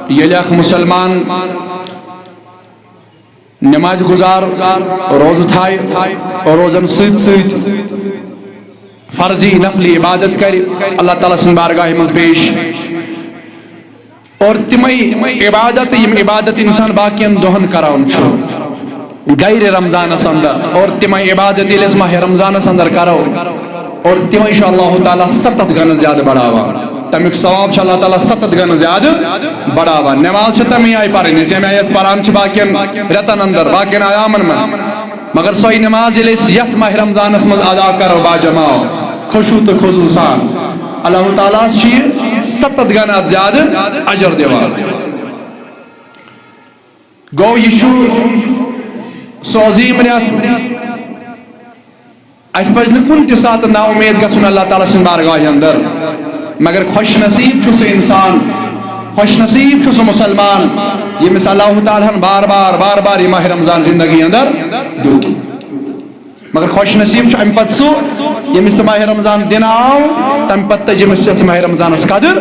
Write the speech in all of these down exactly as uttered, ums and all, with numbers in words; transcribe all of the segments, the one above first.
ییٚلہِ اکھ مُسلمان نماز گزار، روزٕ تھایہِ، روزن سۭتۍ سۭتۍ فرضی نفلی عبادت کرِ، اللہ تعالیٰ سٕنٛدِ بارگاہہِ منٛز پیش، اور تِمے عبادت، یِم عبادت انسان باقین دۄہن کران چھُ، غیر رمضانس اندر، اور تِمے عبادت ییٚلہِ أسۍ ماہ رمضانس اندر کرو، اور تِمے چھُ اللہ تعالیٰ ستتھ گنہٕ زیادٕ بڑاوان۔ تمیُک ثواب چھُ اللہ تعالیٰ ستتھ گنہٕ زیادٕ بڑاوان۔ نماز چھِ تمی آیہِ پرٕنۍ، أسۍ ییٚمہِ آیہِ أسۍ پران چھِ باقین رٮ۪تن اندر، باقین ایامن منٛز۔ مگر سۄے نماز ییٚلہِ أسۍ یتھ ماہ رمضانس منٛز ادا کرو باجماعت، خشوع تہٕ خضوع سان، اللہ تعالیٰ ہس چھُ یہِ ستتھ گنہٕ اتھ زیادٕ اجر دِوان۔ گوٚو، یہِ چھُ سُہ عظیٖم رٮ۪تھ۔ اَسہِ پَزِ نہٕ کُنہِ تہِ ساتہٕ نا اُمید گژھُن اللہ تعالیٰ سٕنٛدِ بارگاہہِ اندر۔ مگر خوش نصیب چھُ سُہ اِنسان، خوش نصیب چھُ سُہ مُسلمان، ییٚمِس اللہ تعالیٰ ہن بار بار، بار بار یہِ ماہِ رمضان زندگی اندر دیُت۔ مگر خوش نصیب چھُ اَمہِ پتہٕ سُہ، ییٚمِس یہِ ماہِ رمضان دِنہٕ آو، تَمہِ پتہٕ تٔج أمِس یَتھ ماہِ رمضانس قدٕر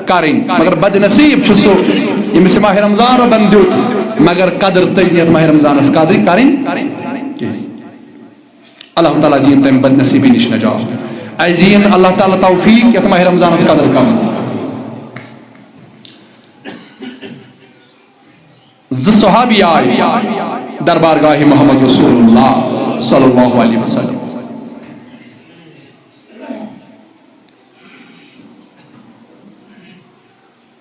کرٕنۍ۔ مگر بد نصیب چھُ سُہ، ییٚمِس یہِ ماہِ رمضان رۄبن دیُت، مگر قدٕر تٔج نہٕ یَتھ ماہِ رمضانس قدٕر کرٕنۍ کینٛہہ۔ اللہ تعالیٰ دِیِن تَمہِ بد نصیٖبی نِش نجات۔ اَسہِ دِیِن اللہ تعالیٰ توفیق یَتھ ماہِ رمضانس قدٕر کرُن۔ زٕ صحابی آے دربار گاہِ محمد رسول اللہ صلی اللہ علیہ وسلم۔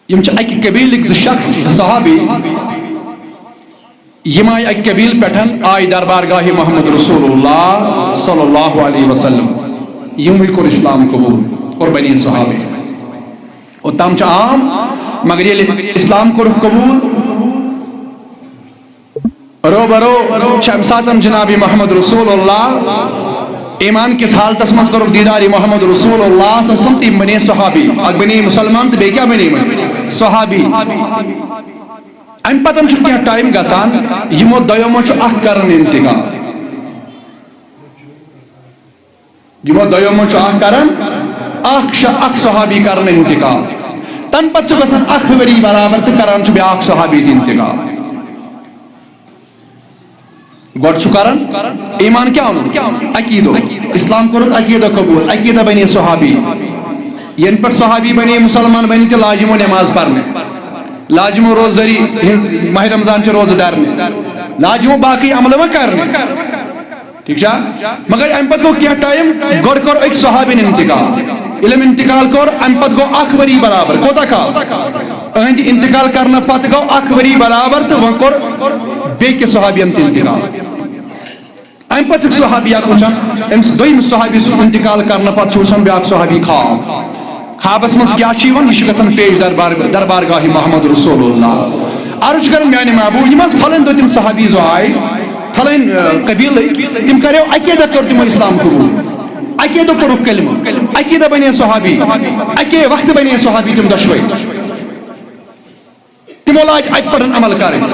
یِم چھِ اَکہِ قبیٖلٕکۍ زٕ شخص، زٕ صحابی۔ یِم آے اَکہِ قبیٖلہٕ پٮ۪ٹھ، آے دربار گاہِ محمد رسول اللہ صلی اللہ علیہ وسلم۔ یِموٕے کوٚر اسلام قبوٗل اور بنے صحابی۔ اوٚتام چھُ عام، مگر ییٚلہِ اسلام کوٚرُکھ قبوٗل، رو برو چھِ اَمہِ ساتہٕ جناب محمد رسول اللہ ایمان کِس حالتس منٛز کوٚرُکھ دیٖدار محمد رسول اللہ صلی اللہ علیہ وسلم، تہٕ یِم بنے صحابی۔ اکھ بنے مسلمان تہٕ بیٚیہِ کیٛاہ بنے یِمن؟ صحابی۔ اَمہِ پتہٕ چھُ کینٛہہ ٹائم گژھان، یِمو دۄیو منٛز چھُ اکھ کران انتقال۔ یِمو دۄیو منٛز چھُ اکھ کران، اکھ شا-، اکھ صحابی کران انتقال۔ تَمہِ پتہٕ چھُ گژھان اکھ ؤری برابر تہٕ کران چھُ بیٛاکھ صحابی تہِ انتقال۔ گۄڈٕ چھُ کران ایمان کیٛاہ اوٚنُکھ؟ عقیٖدو۔ اسلام کوٚرُکھ عقیٖدو قبوٗل، عقیٖدہ بنے صحابی۔ یَنہٕ پٮ۪ٹھ صحابی بنے، مسلمان بنے، تہِ لاج یِمو نماز پرنہِ، لاج یِمو روزدٲری ہٕنٛز، ماہِ رمضان چہِ روزٕ درنہِ، لاج یِمو باقٕے عملہٕ وۄنۍ کرنہِ۔ ٹھیٖک چھا؟ مگر اَمہِ پتہٕ گوٚو کینٛہہ ٹائم، گۄڈٕ کوٚر أکۍ صحابین انتقال۔ ییٚلہِ أمۍ انتقال کوٚر، اَمہِ پتہٕ گوٚو اکھ ؤری برابر۔ کوٗتاہ کال؟ أہنٛدِ انتقال کرنہٕ پتہٕ گوٚو اکھ ؤری برابر تہٕ وۄنۍ کوٚر بیٚیہِ کِس صحابین تہِ انتقال۔ اَمہِ پتہٕ چھُ صحابی اکھ وٕچھان، أمِس دوٚیمِس صحابی سُنٛد انتقال کرنہٕ پتہٕ چھُ وٕچھان بیٛاکھ صحابی خواب۔ خوابس منٛز کیٛاہ چھُ یِوان؟ یہِ چھُ گژھان پیش دربار، دربار گاہِ محمد رسول اللہ۔ عرض چھُ کران، میانہِ محبوب، یِم حظ پھلٲنۍ دۄہ تِم صحابی زٕ آے، پھلٲنۍ، آ، قبیلٕکۍ، تِم کریو اکے دۄہ کوٚر تِمو اسلام قبول، اکے دۄہ کوٚرُکھ کلمہٕ، اکے دۄہ بنے صحابی، اکے وقتہٕ بنے صحابی تِم دۄشوے۔ تِمو لاج اتہِ پٮ۪ٹھ عمل کرٕنۍ۔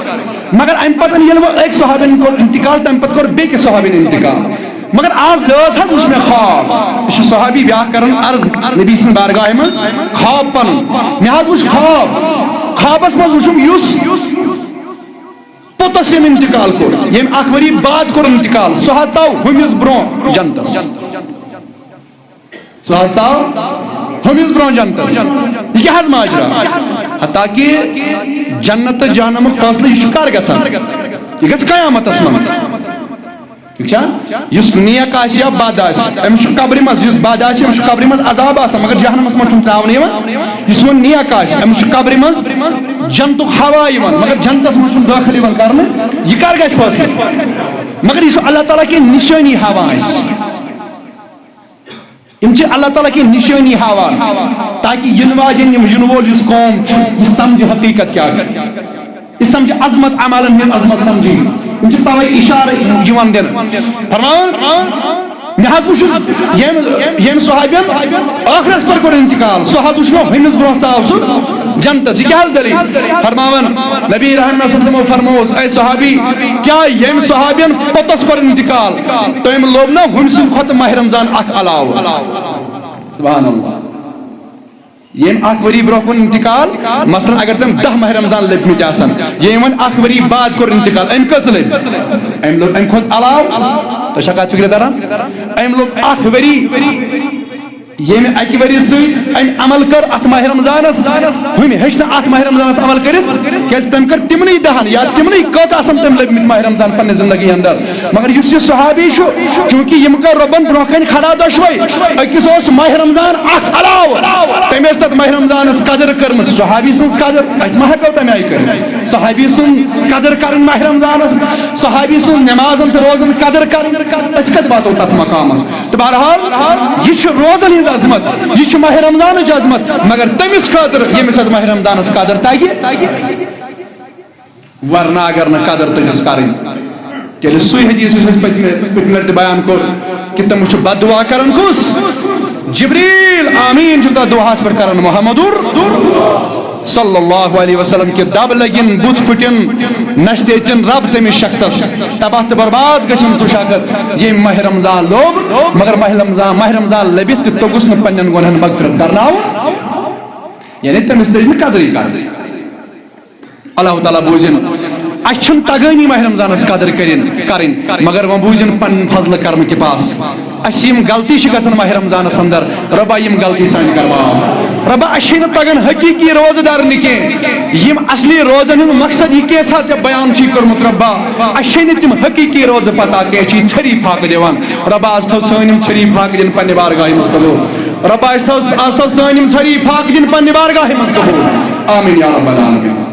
مگر امہِ پتہٕ ییٚلہِ وۄنۍ أکۍ صحابین کوٚر انتقال، تمہِ پتہٕ کوٚر بیٚکِس صحابین انتقال۔ مگر آز رٲژ حظ وٕچھ مےٚ خواب۔ یہِ چھُ صحابی بیٛاکھ کران عرض نبی سٕنٛدِ بارگاہہِ منٛز خواب پنُن۔ مےٚ حظ وٕچھ خواب۔ خوابس منٛز وٕچھُم یُس پوٚتُس ییٚمۍ انتقال کوٚر، ییٚمۍ اکھ ؤری بعد کوٚر انتقال، سُہ حظ ژاو ہُمِس برونٛہہ جنتس۔ سُہ حظ ژاو ہُمِس برونٛہہ جنتس۔ یہِ کیٛاہ حظ ماجرا؟ حتیٰ کہ جنت تہٕ جہنمُک فٲصلہٕ یہِ چھُ کر گژھان؟ یہِ گژھِ قیامتس منٛز۔ ٹھیٖک چھا؟ یُس نیک آسہِ یا بد آسہِ، أمِس چھُ قبرِ منٛز، یُس بد آسہِ، أمِس چھُ قبرِ منٛز عذاب آسان، مگر جہنمس منٛز چھُنہٕ ترٛاونہٕ یِوان۔ یُس وۄنۍ نیک آسہِ، أمِس چھُ قبرِ منٛز جنتُک ہوا یِوان، مگر جنتس منٛز چھُنہٕ دٲخل یِوان کرنہٕ۔ یہِ کر گژھِ فٲصلہٕ؟ مگر یہِ چھُ اللہ تعالیٰ کہِ نِشٲنی ہاوان اَسہِ۔ یِم چھِ اللہ تعالیٰ کہِ نِشٲنی ہاوان، تاکہِ یِنہٕ واجٮ۪ن، یِم یِنہٕ وول یُس قوم چھُ، یہِ سمجھِ حقیٖقت کیٛاہ چھِ، یہِ سمجھِ عظمت، اعمالن ہٕنٛز عظمت سمجھِ۔ یِم چھِ توے اِشارٕ یِوان دِنہٕ۔ فرماوان، مےٚ حظ وُچھ ییٚمۍ، ییٚمۍ صحابین ٲخرس پٮ۪ٹھ کوٚر انتقال، سُہ حظ وُچھ مےٚ ہُمِس برونٛہہ ژاو سُہ جنتس۔ یہِ کیٛاہ حظ دٔلیٖل؟ فرماوان، نبی رحمت صلی اللہ علیہ وسلمو فرمووس، اے صحابی، کیٛاہ ییٚمۍ صحابین پوٚتُس کوٚر انتقال، تٔمۍ لوٚب نہ ہُمۍ سٕنٛدِ کھۄتہٕ ماہِ رمضان اکھ علاوٕ؟ سبحان اللہ۔ ییٚمۍ اکھ ؤری برونٛہہ کُن انتقال، مثلاً اگر تٔمۍ دَہ ماہِ رمضان لٔبمٕتۍ آسن، ییٚمۍ وۄنۍ اکھ ؤری بعد کوٚر انتقال، أمۍ کٔژ لٔبۍ؟ أمۍ لوٚب، أمۍ کھۄتہٕ علاوٕ۔ تۄہہِ چھا کتھ فکرِ تران؟ أمۍ لوٚب اکھ ؤری، ییٚمہِ اکہِ ؤری سۭتۍ أمۍ عمل کٔر اتھ ماہِ رمضانس، ہُمہِ ہیٚچھ نہٕ اتھ ماہِ رمضانس عمل کٔرِتھ، کیازِ تٔمۍ کٔر تِمنٕے دَہن یا تِمنٕے کٔژ آسن تٔمۍ لٔبمٕتۍ ماہِ رمضان پننہِ زندگی اندر۔ مگر یُس یہِ صحابی چھُ، چونکہ یِم کٔر رۄبن برونٛہہ کنہِ کھڑا دۄشوے، أکِس اوس ماہِ رمضان اکھ علاوٕ، تٔمۍ ٲس تتھ ماہِ رمضانس قدر کٔرمٕژ۔ صحابی سٕنٛز قدر أسۍ ما ہٮ۪کو تمہِ آیہِ کٔرِتھ؟ صحابی سٕنٛز قدر کرٕنۍ ماہِ رمضانس، صحابی سٕنٛز نمازن تہٕ روزن قدر کرٕنۍ، أسۍ کتہِ واتو تتھ مقامس؟ تہٕ بہرحال، یہِ چھُ روزن ہٕنٛز عظمت، یہِ چھُ ماہِ رمضانٕچ عظمت، مگر تٔمِس خٲطرٕ ییٚمِس اتھ ماہِ رمضانس قدر تگہِ، ورنہ اگر نہٕ قدر تٔمِس کرٕنۍ، تیٚلہِ سُے حدیث یُس اَسہِ پٔتمہِ، پٔتمہِ لٹہِ تہِ بیان کوٚر کہِ تٔمِس چھُ بد دعا کران کُس؟ جبریل آمین چھُ تتھ دعاہس پٮ۪ٹھ کران، محمدُر صلی اللہ علیہ وسلم، کہِ دب لگن، بُتھ پھٹن، نشتہ ژن رب تٔمِس شخصس، تباہ تہٕ برباد گژھن سُہ شخص ییٚمۍ ماہِ رمضان لوٚب، مگر ماہِ رمضان، ماہِ رمضان لٔبِتھ تہِ توٚگُس نہٕ پننٮ۪ن گۄنہن مغفرت کرناوُن، یعنی تٔمِس تٔج نہٕ قدرٕے کرٕنۍ۔ اللہ تعالیٰ بوٗزِن، اَسہِ چھُنہٕ تگٲنی ماہِ رمضانس قدر کٔرِن، کرٕنۍ، مگر وۄنۍ بوٗزِن پنٕنۍ فضلہٕ کرمہٕ کہِ پاس۔ اَسہِ یِم غلطی چھِ گژھان ماہِ رمضانس اندر، رۄبا یِم غلطی سانہِ کرماو۔ رۄبا اَسہِ چھے نہٕ تگان حقیٖقی روزٕ دار نہٕ کینٛہہ۔ یِم اصلی روزن ہُنٛد مقصد یہِ کینٛژھا ژےٚ بیان چھُے کوٚرمُت رۄبا، اَسہِ چھے نہٕ تِم حقیٖقی روزٕ پتہ کینٛہہ، أسۍ چھِ ژھٔری فاقہٕ دِوان۔ رۄبا از تھٲو سٲنۍ یِم ژھٔری فاقہٕ دِن پننہِ بارگاہہِ منٛز قبول۔ رۄبا از تھٲو، از تھٲو سٲنۍ یِم ژھٔری فاقہٕ دِن پننہِ بارگاہہِ منٛز قبول۔ آمین یا رب العالمین۔